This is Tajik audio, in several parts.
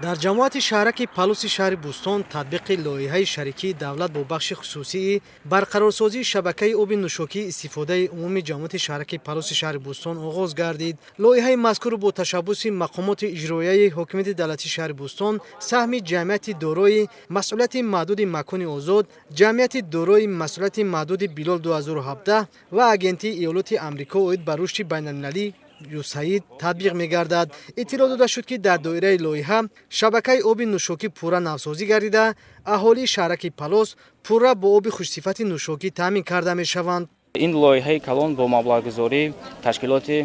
Дар ҷамоати шаҳраки Палуси шаҳри Бӯстон татбиқи лоиҳаи шарикии давлат бо бахши хусусии барқарорсозии шабакаи оби нӯшокии истифодаи умумии ҷамоати шаҳраки Палуси шаҳри Бӯстон оғоз гардид. Лоиҳаи мазкур бо ташаббуси мақомоти иҷроияи ҳокимияти давлатии шаҳри Бӯстон, саҳми ҷамъияти дорои масъулияти маҳдуди Макони озод, ҷамъияти дорои масъулияти маҳдуди Билол 2017 ва Агентии Иёлоти Амрико оид ба рушди байналмилалӣ ЮСАИД татбиқ мегардад. Иттилоъ дода шуд, ки дар доираи лоиҳа шабакаи оби нӯшокӣ пурра навсозӣ гардида, аҳолии шаҳраки Палос пурра бо оби хушсифати нӯшокӣ таъмин карда мешаванд. Ин лоиҳаи калон бо маблағгузории ташкилоти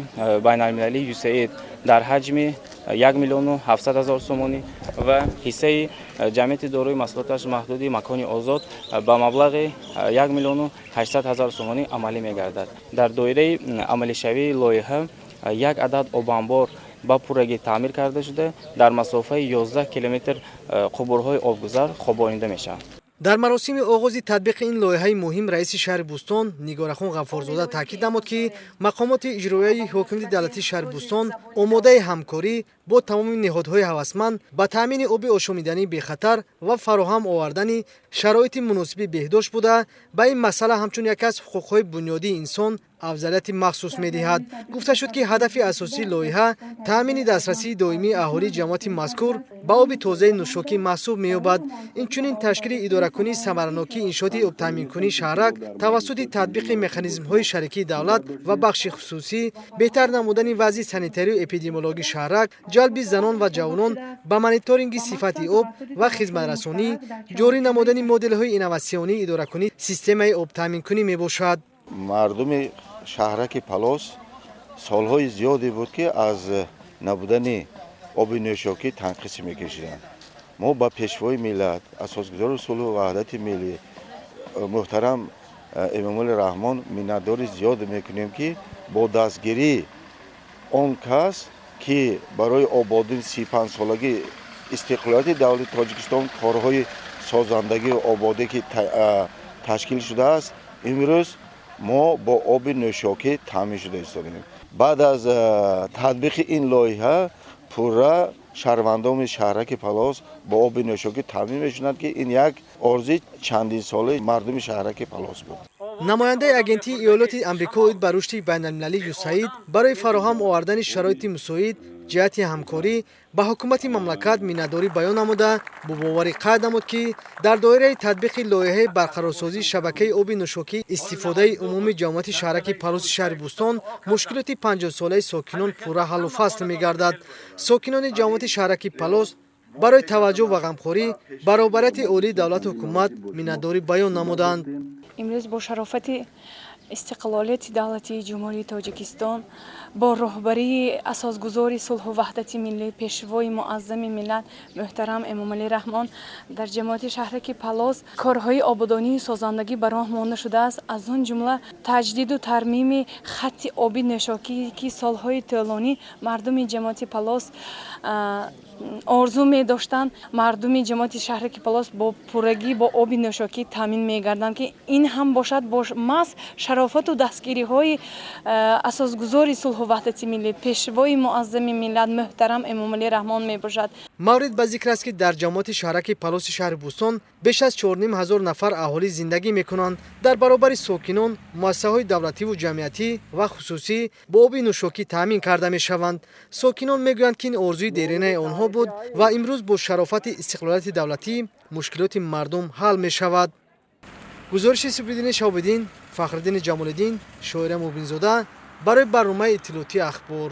байналмилалии ЮСАИД дар ҳаҷми 1 700 000 сомонӣ ва ҳиссаи ҷамъияти дорои масъулияташ маҳдуди Макони озод ба маблағи 1 800 000 сомонӣ амалӣ мегардад. Дар доираи амалишавии лоиҳа як адад обанбор ба пуррагӣ таъмир карда шуда, дар масофаи 11 километр қубурҳои обгузар хобонида мешаванд. Дар маросими оғози татбиқи ин лоиҳаи муҳим раиси шаҳри Бӯстон Нигорахон Ғаффорзода таъкид намуд, ки мақомоти иҷроияи ҳокимияти давлатии шаҳри Бӯстон омодаи ҳамкорӣ бо тамоми ниҳодҳои ҳавасманд ба таъмини оби ошомидании бехатар ва фароҳам овардани шароити муносиби беҳдошт буда, ба ин масъала ҳамчун яке аз ҳуқуқҳои бунёдии инсон афзалияти махсус медиҳад. Гуфта шуд, ки ҳадафи асосии лоиҳа таъмини дастрасии доимии аҳолии ҷамоати мазкур ба оби тозаи нӯшокӣ маҳсуб меёбад. Инчунин ташкили идоракунии самаранокии иншооти обтаъминкунии шаҳрак тавассути татбиқи механизмҳои шарикии давлат ва бахши хусусӣ, беҳтар намудани вазъи санитарию эпидемиологии шаҳрак, ҷалби занон ва ҷавонон ба мониторинги сифати об ва хизматрасонӣ, ҷорӣ намудани моделҳои инноватсионии идоракунии системаи обтаъминкунӣ мебошад. Мардуми шаҳраки Палос солҳои зиёде буд, ки аз набудани оби нӯшокӣ танқисӣ мекашиданд. Мо ба Пешвои миллат, Асосгузори сулҳу ваҳдати миллӣ муҳтарам Эмомалӣ Раҳмон миннатдори зиёд мекунем, ки бо дастгирии он кас, ки барои ободии 35-солагии истиқлолияти давлати Тоҷикистон корҳои созандагию ободӣ ки ташкил шудааст, имрӯз мо бо оби нӯшокӣ таъмин шуда истодем. Баъд аз татбиқи ин лоиҳа пурра шаҳрвандони шаҳраки Палос бо оби нӯшокӣ таъмин мешаванд, ки ин як орзуи чандинсолаи мардуми шаҳраки Палос буд. Намояндаи Агентии Иёлоти Амрико оид ба рушди байналмилалӣ ЮСАИД барои фароҳам овардани шароити мусоид ҷиҳати ҳамкорӣ ба ҳукумати мамлакат миннатдорӣ баён намуда, бо боварӣ қайд намуд, ки дар доираи татбиқи лоиҳаи барқарорсозии шабакаи оби нӯшокӣ истифодаи умумии ҷамоати шаҳраки Палоси шаҳри Бӯстон мушкилоти 50-солаи сокинон пурра ҳаллу фасл мегардад. Сокинони ҷамоати шаҳраки Палос барои таваҷҷӯҳ ва ғамхорӣ ба роҳбарияти олии давлату ҳукумат миннатдорӣ баён намуданд. Имрӯз бо шарофати истиқлолияти давлатии Ҷумҳурии Тоҷикистон, бо роҳбарии Асосгузори сулҳу ваҳдати миллӣ, Пешвои муаззами миллат муҳтарам Эмомалӣ Раҳмон дар ҷамоати шаҳраки Палос корҳои ободонию созандагӣ ба роҳ монда шудааст. Аз он ҷумла таҷдиду тармими хатти оби нӯшокӣ, ки солҳои тӯлонӣ мардуми ҷамоати Палос орзу медоштанд. Мардуми ҷамоати шаҳраки Палос бо пуррагӣ бо оби нӯшокӣ таъмин мегарданд, ки ин ҳам бошад маҳз шарофату дастгириҳои Асосгузори сулҳу ваҳдати миллӣ, Пешвои муаззами миллат муҳтарам Эмомалӣ Раҳмон мебошад. Маврид ба зикр аст, ки дар ҷамоати шаҳраки Палоси шаҳри Бӯстон беш аз 4500 нафар аҳолӣ зиндагӣ мекунанд. Дар баробари сокинон муассисаҳои давлативу ҷамъиятӣ ва хусусӣ бо оби нӯшокӣ таъмин карда мешаванд. Сокинон мегӯянд, ки ин орзуи деринаи онҳо буд ва имрӯз бо шарофати истиқлолияти давлатӣ мушкилоти мардум ҳал мешавад. Гузориши Субҳиддини Шаҳобиддин, Фахриддини Ҷамолиддин, Шоира Мубинзода барои барномаи иттилоотии Ахбор.